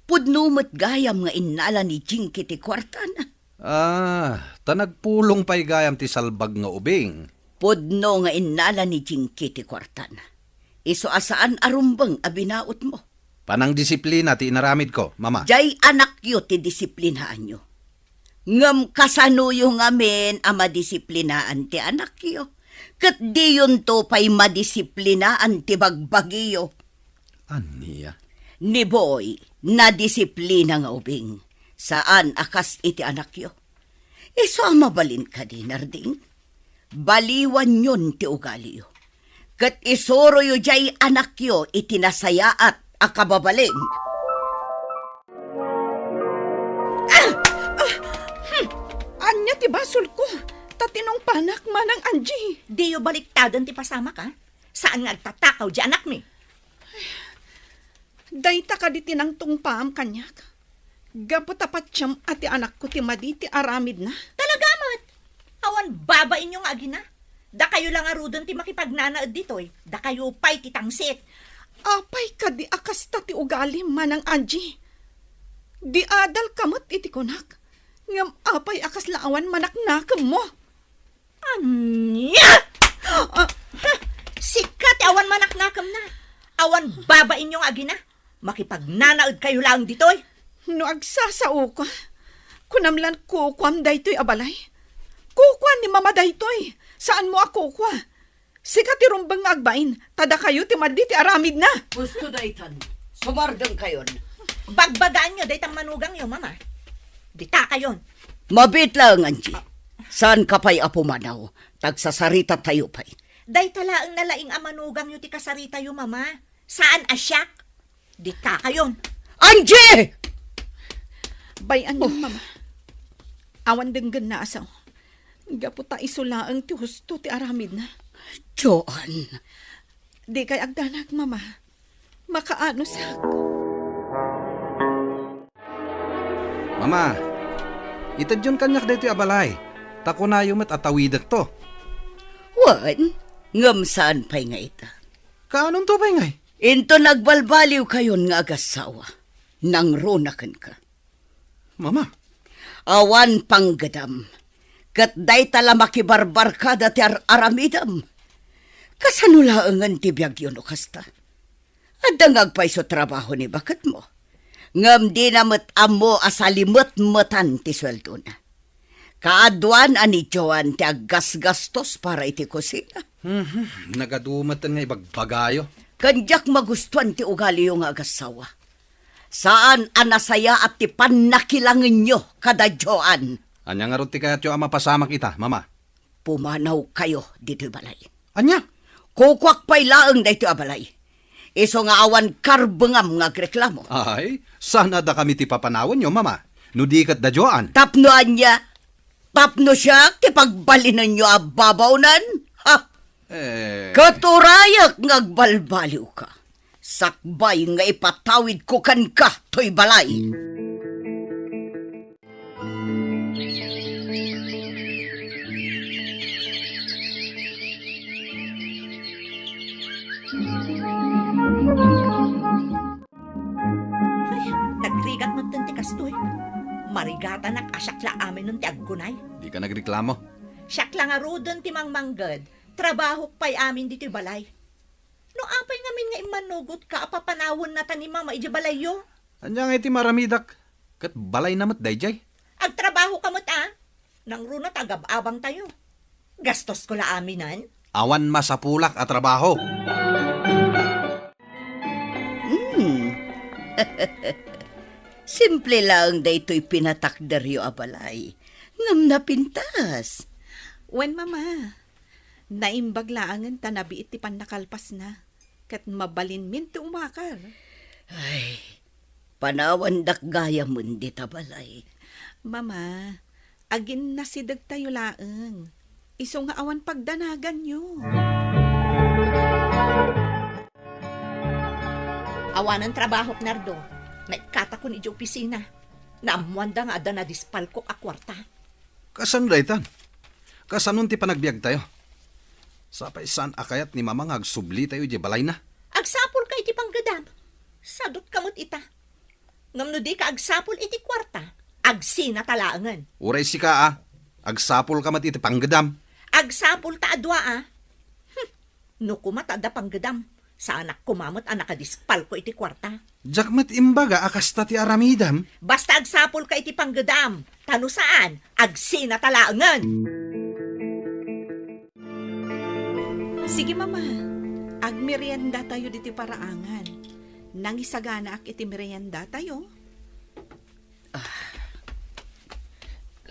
Pudno met gayam nga innala ni Jinky ti kuartana. Ah, ta nagpulong pay gayam ti salbag nga ubing. Pudno nga innala ni Jinky ti kuartana. Isu a saan a rumbeng a binautmo. Panangdisiplina ti inaramidko, Mama. Jay anakyo ti disiplinaanyo. Ngem kasanoyo ngamin a madisiplinaan ti anakyo? Ket diyonto pay madisiplinaan ti bagbagiyo. Ania? Ni Boy, nadisiplina nga ubing. Saan a kas iti anakyo. Isu a mabalin kadi, Narding? Baliwanyon ti ugaliyo. Ket isuroyo jay anakyo iti nasayaat a kababalin. Ah! Ah! Hmm! Ania ti basolko? Ta tinungpanak, Manang Angie. Diyo baliktaden ti pasamak, a? Saan nga agtatakaw di anakmi? Dayta kadi ti nangtungpaam kaniak? Gapu ta patiem a ti anakko ti madi ti aramidna. Talaga met! Awan babainyo nga agina. Dakayo la ngaruden ti makipagnanaed ditoy. Dakayo pay ti tangsit. Apay kadi a kasta ti ugalim, Manang Angie? Di adalka met iti kunak. Ngem apay a kasla awan manaknakemmo? Ania? Ah, sika ti awan manaknakemna. Awan babainyo nga agina. Makipagnanaedkayo laeng ditoy. No agsasaoka, kunam lan kukuam daytoy a balay. Kukua ni Mama daytoy. Saanmo a kukua. Sika ti rumbeng nga agbain, ta dakayo ti madi ti aramidna. Husto daytan. Sumardengkayon. Bagbagaanyo daytan manugangyo, Mama. Ditakayon. Mabiit laeng, Angie. Saanka pay a pumanaw, ta agsasaritatayo pay. Dayta laeng nalaing a manugangyo ti kasaritayo, Mama. Saan a siak. Ditakayon. Angie! Bay-anyon, Oh. Mama. Awan denggenna a sao. Gapu ta isu laeng ti husto ti aramidna. Joan. Dikay agdanag, Mama. Makaanusak. Mama, itedyon kaniak daytoy a balay. Ta kunayo met a tawidekto. Wen, ngem saan pay nga ita? Kaanonto pay ngay? Inton agbalbaliwkayon nga agassawa, nangruna kenka. Mama. Awan panggedam, ket dayta la makibarbarkada ti ar-aramidem. Kasano laengen ti biagyo no kasta? Adda nga agpayso trabaho ni baketmo, ngem dina met ammo a salimetmetan ti sueldona. Kaaduan a ni Joan ti aggasgastos para iti kusina. Mhm, nagadu met nga ibagbagayo. Ken diak magustuan ti ugaliyo nga agassawa. Saan a nasayaat ti pannakilangenyo kada Joan. Ania ngarud ti kayatyo a mapasamak ita, Mama? Pumanawkayo ditoy balay. Ania? Kukuak pay laeng daytoy a balay. Isu nga awan karbengam nga agreklamo. Ay, saan a dakami ti papanawenyo, Mama? No di ket da Joan. Tapno ania? Tapno siak ti pagbalinenyo a babaonen? Ha? Eh. Ket urayek nga agbalbaliwka. Sakbay nga ipatawidko kenka toy balay. Ay, nagrigat met ti kastoy. Marigatanak a siak la aminen ti aggunay. Dika nagreklamo. Siak la ngaruden ti mangmangged. Trabahok pay amin ditoy balay. No apay ngamin nga immanugotka a papanawennata ni Mama idiay balayyo? Ania ngay ti maaramidak? Ket balayna met daydiay. Agtrabahoka met a. Nangruna ta agab-abangtayo. Gastosko la aminen. Awan masapulak a trabaho. Hmm. Simple laeng daytoy pinatakderyo a balay. Ngem napintas. Wen, Mama. Naimbag laengen ta nabiit ti pannakalpasna, ket mabalinmin ti umakar. Ay, panawandak gayamen dita balay. Mama, aginnasidegtayo laeng. Isu nga awan pagdanaganyo. Awanen trabahok, Nardo. Naikkatakon idiay opisina. Naammoanda nga adda nadispalkok a kuarta. Kasano daytan? Kasanon ti panagbiagtayo? Sapay saan a kayat ni Mama nga agsublitayo idiay balayna? Agsapulka iti panggedam. Sadutka met ita. Ngem no dika agsapul iti kuarta, agsinata laengen. Uray sika a, agsapulka met iti panggedam. Agsapulta a dua a. Hmm. No koma ta adda panggedam, Saanak koma met a nakadispalko iti kuarta. Diak met imbaga a kasta ti aramidem. Basta agsapulka iti panggedam, ta no saan, agsinata laengen. Sige, Mama. Agmeriendatayo ditoy paraangan. Nangisaganaak iti meriendatayo. Ah.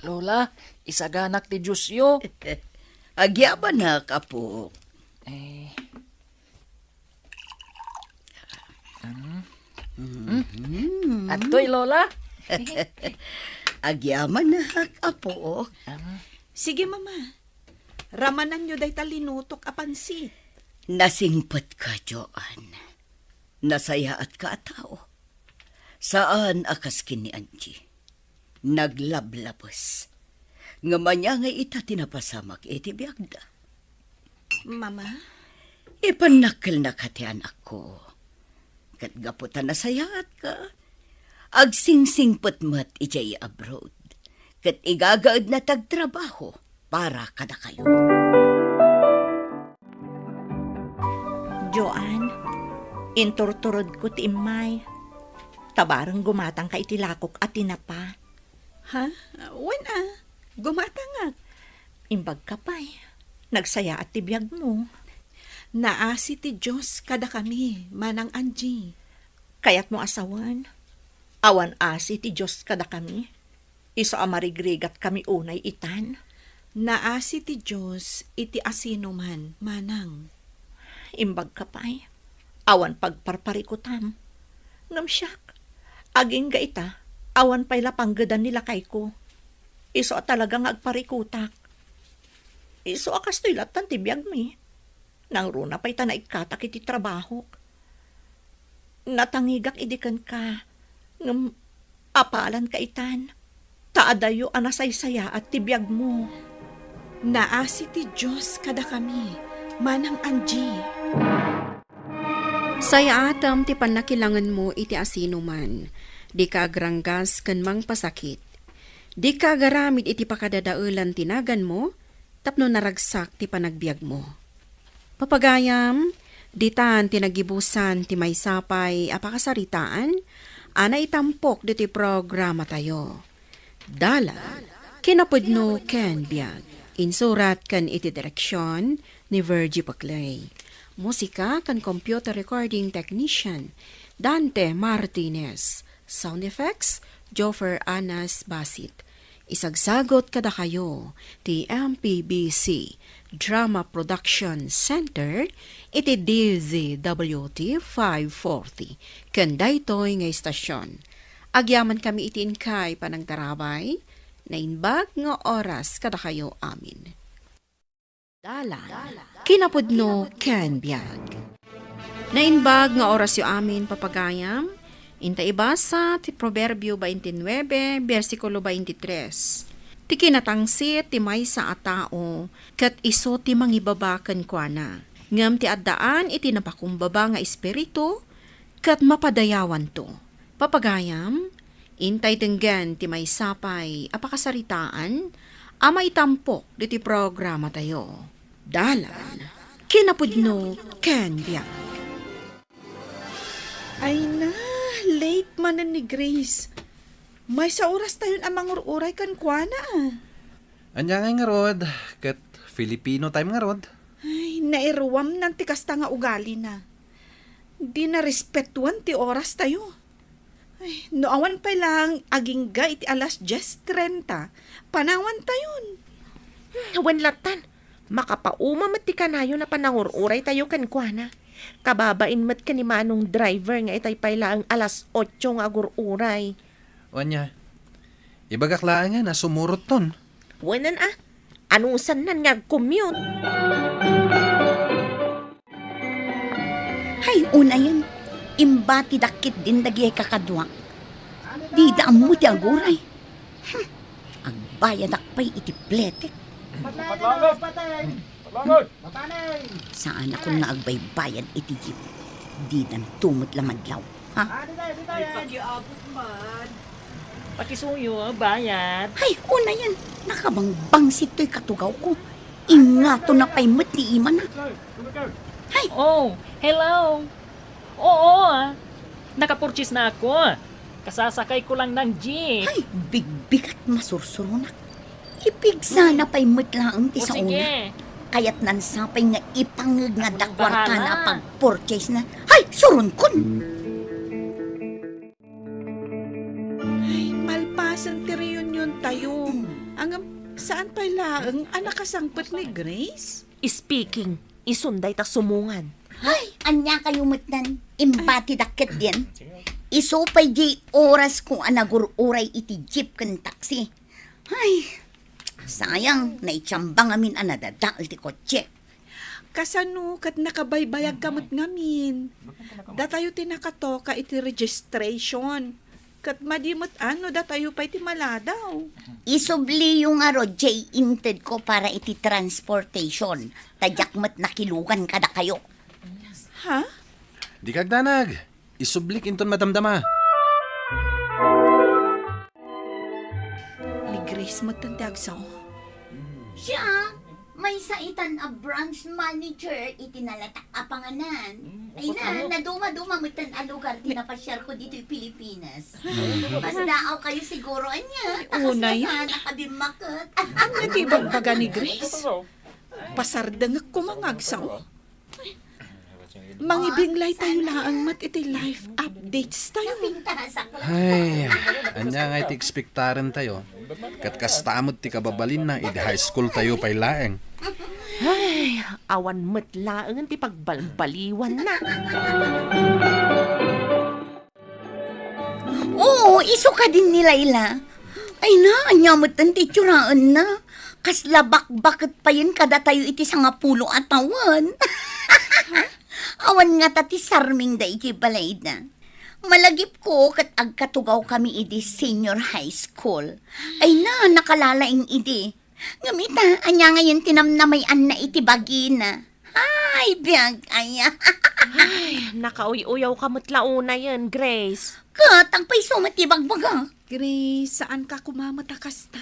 Lola, isaganak ti juiceyo. Agyamanak, apo. Eh. Mm. Mm. Adtoy, Lola. Agyamanak, apo. Mm. Sige, Mama. Ramananyo dayta linutok a pansit. Nasingpetka, Joan. Nasayaatka a tao. Saan a kas ken ni Angie. Naglablabes. Ngem ania ngay ita ti napasamak iti biagda? Mama? Ipannakkelnaka ti anakko. Ket gapu ta nasayaatka, agsingsingpet met idiay abroad. Ket igagaedna ti agtrabaho para kadakayo. Joan, inturturodko ti immay. Ta bareng gumatangka iti lakok a tinapa. Ha? Wen a, gumatangak. Imbagka pay, nagsayaat ti biagmo. Naasi ti Dios kadakami, Manang Angie. Kayatmo a sawen, awan asi ti Dios kadakami. Isu a marigrigatkami unay itan. Naasi ti Dios iti asinoman, Manang. Imbagka pay, awan pagparparikutam. Ngem siak, agingga ita, awan pay la panggedan ni lakayko. Isu a talaga nga agparikutak. Isu a kastoy lattan ti biagmi. Nangruna pay ta naikkatak iti trabahok. Natangigak idi kenka, ngem apalanka itan, ta adayo a nasaysayaat ti biagmo. Naasi ti Dios kadakami, Manang Angie. Sayaatem ti pannakilangenmo iti asinoman. Dika agranggas ken mangpasakit. Dika agaramid iti pakadadaelan ti naganmo tapno naragsak ti panagbiagmo. Papagayam, ditan ti naggibusan ti maysa pay a pakasaritaan a naitampok ditoy programatayo. Dalan, kinapudno ken biag. Insurat ken iti direksion ni Virgie Paclay. Musika ken computer recording technician, Dante Martinez. Sound effects, Joffer Anas Basit. Isagsagot kadakayo ti M P B C Drama Production Center iti D Z W T five forty ken daytoy nga istasyon. Agyamankami iti inkay panangtarabay, naimbag nga oras kadakayo amin. Dalan, kinapudno ken biag. Naimbag nga orasyo amin, papagayam. Inta ibasa ti Proverbio twenty-nine, bersikulo twenty-three. Ti kinatangsit ti maysa a tao, ket isu ti mangibaba kenkuana. Ngem ti addaan iti napakumbaba nga espiritu, ket mapadayawanto. Papagayam, intay denggen ti maysa pay a pakasaritaan a maitampok ditoy programatayo. Dalan, kinapudno ken biag. Ay na, late manen ni Grace. Maysa oras tayon a mangur-uray kenkuana. Ania ngay ngarud, ket Filipino time ngarud. Ay, nairuamnan ti kasta nga ugalina. Dina respetuan ti oras tayo. Ay, no awan pay lang agingga iti alas dies trenta, panawan tayon. Hmm, wen lattan, makapauma met ti kanayon a panangur-uray tayo kenkuana. Kababain met ken ni Manong Driver nga itay pay laeng alas otso nga agur-uray. Wen nia, ibagak laengen a sumurotton. Wenen a, anusannan nga agcommute. Hay, unayen, imbatidak ketdin dagiti kakaduak. Dida ammo ti aguray. Hmm, agbayadak pay iti pletek. Saan a kun nga agbaybayad iti jeep. Didanto met la madlaw, ha? Ay, pakiabot man. Pakisuyo, bayad. Hay, unayen, nakabangbangsit toy katugawko. Ingato na pay met ni imana. Oh, hello. Oo, ah. Nakapurchase na ako. Kasasakay ko lang ng jeep. Ay, bigbigat masursuronak. Ipigsana pay met laeng ti O, saona. Sige. Kayatnan sa pay nga ipangeg nga Ako nang dakuarkana a bahala. Pag-purchase na. Ay, suronkon! Ay, malpasen ti reunion tayo. Mm. Ngem, saan pay laeng a nakasangpet ni Grace? Speaking, isun dayta sumungan. Ay, ania kayo met nan? Imbatidak ketdin. Isu pay di oras ko a nagur-uray iti jeep ken taxi. Ay, sayang, naitiamba ngamin a nadadael ti kotse. Kasano ket nakabaybayag ka met ngamin? Datayo ti nakatoka iti registration. Ket madi met a no datayo pay ti maladaw. Isubliyo ngarud jay intedko para iti transportation, ta diak met nakilugan kadakayo. Ha? Dika agdanag. Isublik inton madamdama. Ni Grace met ti agsao. Siak, maysa itan a branch manager iti nalatak a panganan. Hmm, Ay na, naduma-duma met a lugar ti napasiarko ditoy Pilipinas. Mas daaw kayo siguro, ania? Ay, unay. Takas na sana kabimmaket. Ania ti ibagbaga ni Grace? Pasardengek koma nga agsao. Mangibinglay tayo laeng met iti life updates tayo. Ay, ania nga iti ekspektaren tayo? Ket kasta met ti kababalinna idi high school tayo pay laeng. Ay, awan met laeng ti pagbalbaliwanna. Oo, isu kadin ni Laila. Ay na, ania met ti itsuraenna? Kasla bakbaket payen kadatayo iti sangapulo a tawen. Awan ngata ti sarming daydi balayda. Malagipko ket agkatugaw kami idi senior high school. Ay na, nakalalaing idi. Ngem ita, ania ngayen ti namnamayan-na iti bagina? Ay, biag aya. Ay, nakauy-uyaw ka met la unayen, Grace. Ket agpayso met ti bagbagak. Grace, saan ka koma met a kasta.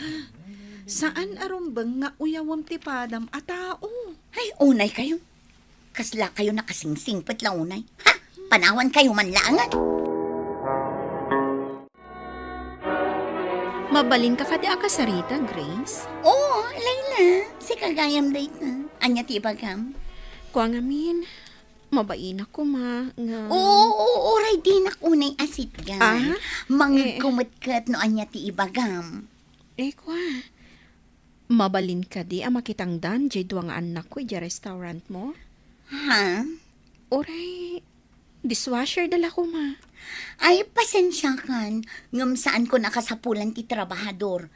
Saan a rumbeng nga uyawem ti padam a tao. Ay, unay kayo. Kasla kayo nakasingsingpet la unay. Ha? Panawan kayo man laangan. Mabalin ka kadi a kasarita, Grace? Oo, Laila. Sika gayam dayta. Ania ti ibagam? Kua ngamin, mabainak koma nga Oo, oo, uray dinak unay a sitgan. Ah? Mangegko Eh, eh. met ket no ania ti ibagam. Eh, kua. Mabalin kadi a makitangdan jay dua nga annakko idiay restaurant mo? Ha? Uray, dishwasher da la koma. Ay, pasensiakan, ngem saanko nakasapulan ti trabahador.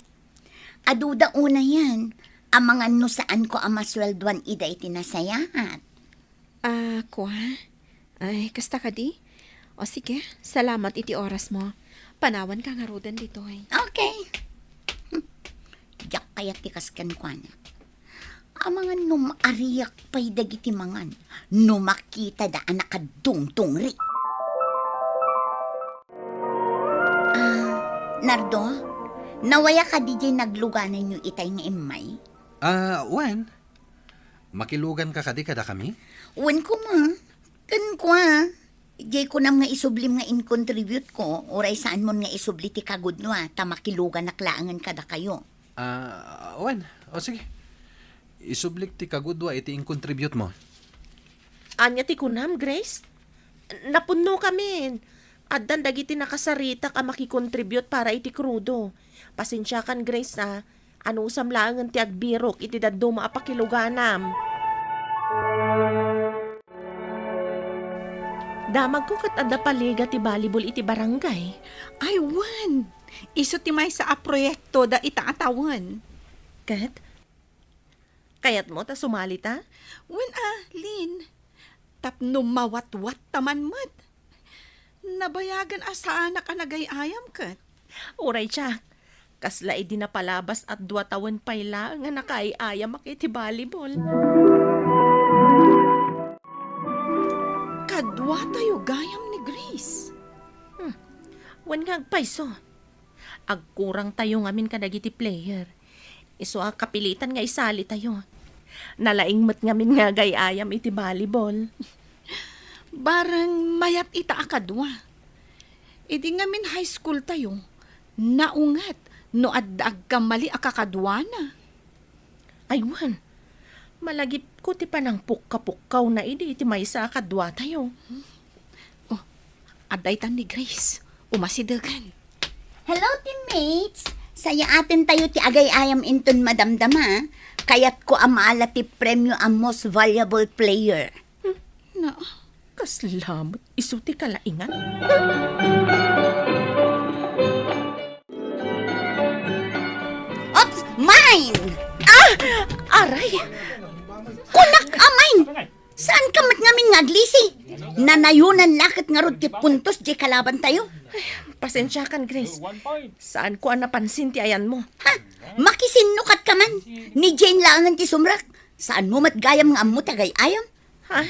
Aduda unayen, amangan no saanko a masueldoan ida iti nasayaat. Ah, kua? Ay, kasta kadi? O sige, salamat iti oras mo. Panawan ka ngaruden ditoy. Okay. Diak kayat ti kas kenkuana. Amangan no maariak pay dagiti mangan, no makitada a nakadungdungri. Ah, Nardo, nawaya kadi diay naglugananyo itay nga immay? Ah, wen. Makilugan ka kadi kadakami? Wen koma. Ken kua, diay kunam nga isublim nga in-contribute-ko, uray saanmon nga isubli ti kagudua, ta makiluganak laengen kadakayo. Ah, wen. O sige. Isublik ti kagudua iti in-contribute mo. Ania ti kunam, Grace? Napunnokamin. Addan dagiti nakasaritak a makikontribute para iti krudo. Pasensiakan, Grace, a. Anusam laengen ti agbirok iti dadduma a pakiluganam. Damagko ket adda paliga ti volleyball iti barangay. Ay, wen! Isu ti maysa a proyekto da ita a tawen. Ket, kayatmo ta sumalita? Wen a, Lin. Tapno mawatwat ta man met. Nabayagen a saanak a nagay-ayam ket. Uray, Jack. Kasla idi napalabas a dua tawen pay laeng nga nakaay-ayamak iti volleyball. Kadua tayo gayam ni Grace. Hmm. Wen nga agpayso. Agkurang tayo ngamin kadagiti player. Isu a kapilitan nga isali tayo. Nalaing met ngamin nga agay-ayam iti volleyball. Bareng mayat ita a kadua. Idi ngamin high school tayo, naunget no adda agkamali a kakaduana. Ay, wen. Malagipko ti panangpukkapukkawna idi iti maysa a kaduatayo. Oh, adda itan ni Grace. Umasidegen. Hello, teammates! Sayaaten tayo ti agay-ayam inton madamdama. Kayatko a maala ti premio a most valuable player. Hmm, na, kasla met isu ti kalaingan. Oops! Mine! Ah! Aray! Kunak a mine! Saanka met ngamin nga aglisi? Nanayonan la ket ngarud ti puntos diay kalaban tayo. Ay, pasensiakan, Grace. Saanko a napansin ti ayanmo. Ha? Makisinno kat ka man? Ni Jane laengen ti sumrek. Saanmo met gayam nga ammo ti agay-ayam? Ha?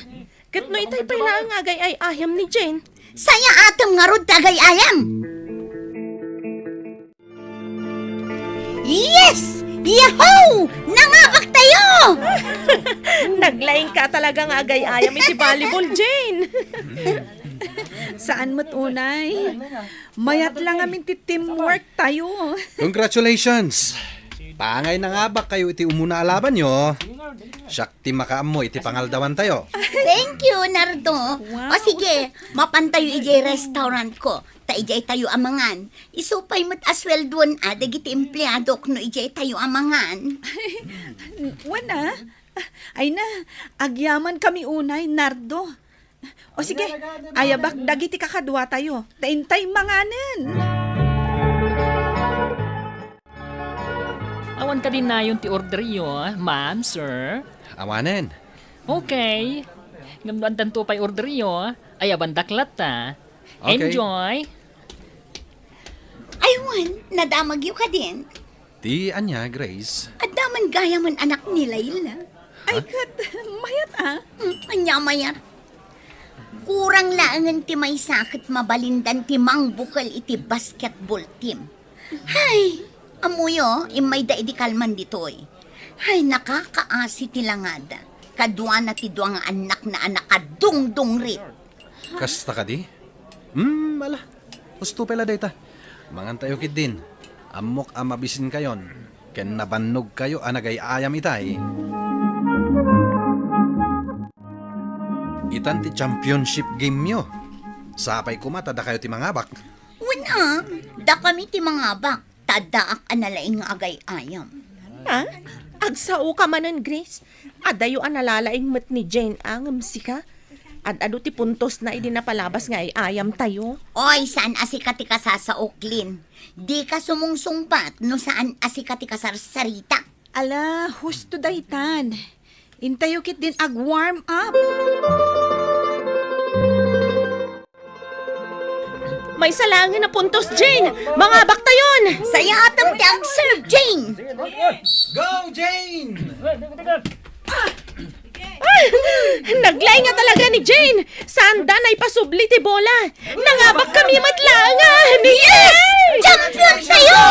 Ket no itay pay laeng nga agay-ayam ni Jane? Sayaatem ngarud ti agay-ayam! Yes! Yahoo! Nangabak tayo! Naglaing ka talaga nga agay-ayam iti volleyball, Jane. Saan met unay? Mayat lang amin ti teamwork tayo. Congratulations! Pangay nangabak kayo iti umuna a labanyo. Siak ti makaammo iti pangaldawan tayo. Thank you, Nardo. Wow. O sige, mapan tayo idiay restaurant ko. Ta idiay tayo a mangan. Isu pay met a sueldoen a dagiti empleadok no idiay tayo a mangan. Wen a? Ay na, agyaman kami unay, Nardo. O sige, ayabak dagiti kakadua tayo. Ta intay manganen. Awan kadi nayon ti orderyo, ma'am, sir? Awanen. Okay. Ngem no addanto pay orderyo, ayabandak latta. Okay. Enjoy. Ay, wen, nadamagyo kadin? Ti ania, Grace? Adda man gayamen anak ni Laila. Ay, ha? Ket, mayat a. Hmm, ania mayat? Kurang laengen ti maysa ket mabalindan ti mangbukel iti basketball team. Hay, ammoyo, immayda idi kalman ditoy. Hay, nakakaasi ti langada. Kaduana ti dua nga annakna a nakadungdungrit. Kasta kadi? Hmm, ala. Husto pay la dayta. Mangan tayo ketdin. Ammok a mabisinkayon ken nabannogkayo a nagay-ayam itay. Itan ti championship game-yo. Sapay koma ta dakayo ti mangabak. Wen a, dakami ti mangabak, ta addaak a nalaing nga agay-ayam. Ha? Agsaoka manen, Grace? Adayo a nalalaing met ni Jane a ngem sika? Ad-adu ti puntosna idi napalabas nga ay-ayam tayo. Oy, saan a sika ti kasasaok, Lynn? Dika sumungsungbat no saan a sika ti kasarsarita. Ala, husto daytan. Intayo ketdin ag-warm up. Maysa laengen a puntos, Jane! Mangabak tayon! Sayatem ti ag-serve, Jane! Go, Jane! Ah! Naglaing nga talaga ni Jane! Saanda naipasubli ti bola! Nangabak kami met laengen! Yes! Champion tayo!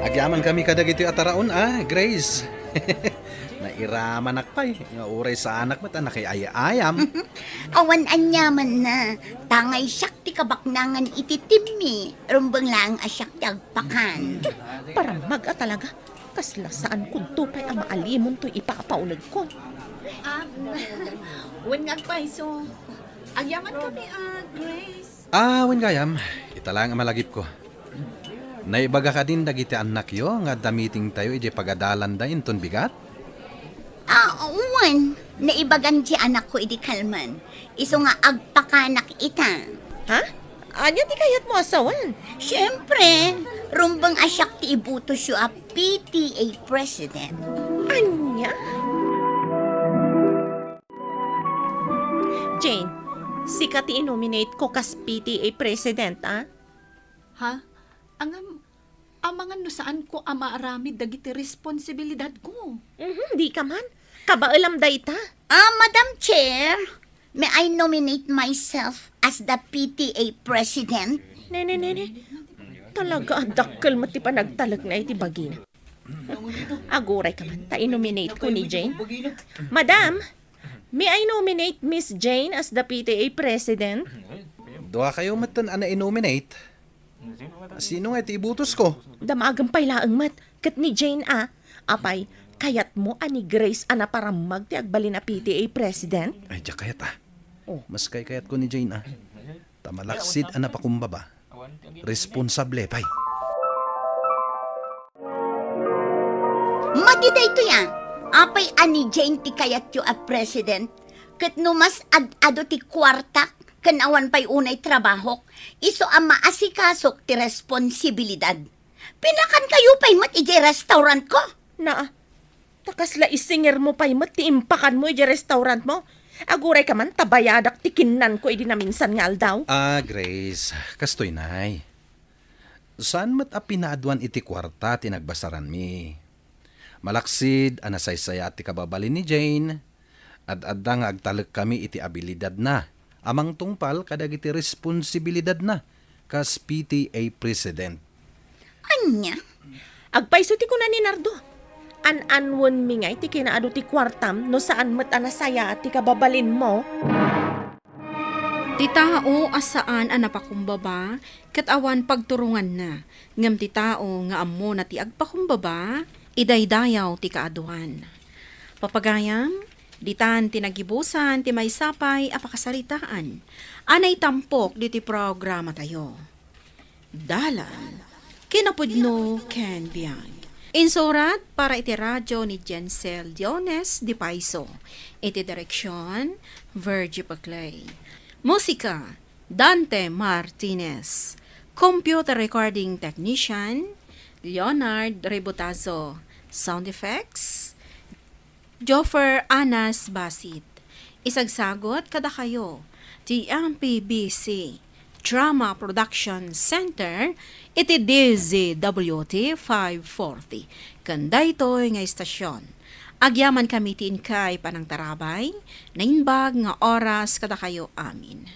Agyaman kami kadagitoy a taraon a, Grace. Nairamanak pay nga uray saanak met a nakay-ay-ayam. Awan aniamanna, tangay siak ti kabaknangan iti team-mi, rumbeng laeng a siak ti agpakan. Paramag a talaga, kasla saan kunto pay a maalimon toy ipapaunegko. Ah, wen nga agpayso. Agyaman kami a, Grace. Ah, wen gayam, ita laeng a malagipko. Naibaga kadin dagiti annakyo nga adda meeting tayo idiay pagadalanda inton bigat? Ah, wen. Naibagan ti anakko idi kalman. Isu nga agpakanak ita. Ha? Ania ti kayatmo a sawen? Siempre, rumbeng a siak ti ibutosyo a P T A president. Ania? Jane, sika ti inominate ko kas P T A president, a? Ha? Ngem, amangan no saanko a maaramid dagiti responsibilidadko. Mhm, dika man. Kabaelam dayta. Ah, Madam Chair, may I nominate myself as the P T A president? Ne, ne, ne, ne. Talaga a dakkel met ti panagtalekna iti bagina. Aguray ka man, ta i-nominate ko ni Jane. Madam, may I nominate Miss Jane as the P T A president? Dua kayo met a nai-nominate. Sino nga iti ibutos ko? Damagem pay laeng met, ket ni Jane a. Apay, kayatmo a ni Grace a naparammag ti agbalin a P T A president? Ay, diak kayat a. Oh. Mas kaykayat ko ni Jane a. Ta malaksid a napakumbaba. Responsable pay. Madi daytoy a. Apay a ni Jane ti kayatyo a president? Ket no mas ad-adu ti kuartak ken awan pay unay trabahok, isu a maasikasok ti responsibilidad. Pinakankayo pay met idiay restaurant ko. Naa, ta kasla isingermo pay met ti impakanmo idiay restaurantmo. Aguray ka man ta bayadak ti kinnanko idi naminsan nga aldaw. Ah, Grace, kastoy nay. Saan met a pinaaduan iti kuarta ti nagbasaranmi. Malaksid a nasaysayaat ti kababalin ni Jane, ad-adda nga agtalekkami iti abilidadna a mangtungpal kadagiti responsibilidadna kas P T A president. Ania? Agpayso ti kuna ni Nardo. An-anwenmi ngay ti kinaadu ti kuartam no saan met a nasayaat ti kababalinmo. Ti tao a saan a napakumbaba ket awan pagturonganna, ngem ti tao nga ammona ti agpakumbaba, idaydayaw ti kaaduan. Papagayam, ditan ti nagibusan ti maysa pay a pakasaritaan a naitampok diti programatayo. Dalan, kinapudno ken biag. Insurat para iti radio ni Jensel Diones de Paiso. Iti direksyon, Virgie Paclay. Musika, Dante Martinez. Computer recording technician, Leonard Rebotazo. Sound effects, Joffer Anas Basit. Isagsagot kadakayo ti M P B C Drama Production Center iti D Z W T five forty. Ken daytoy nga istasyon, agyamankami ti inkay panangtarabay, naimbag nga oras kadakayo amin.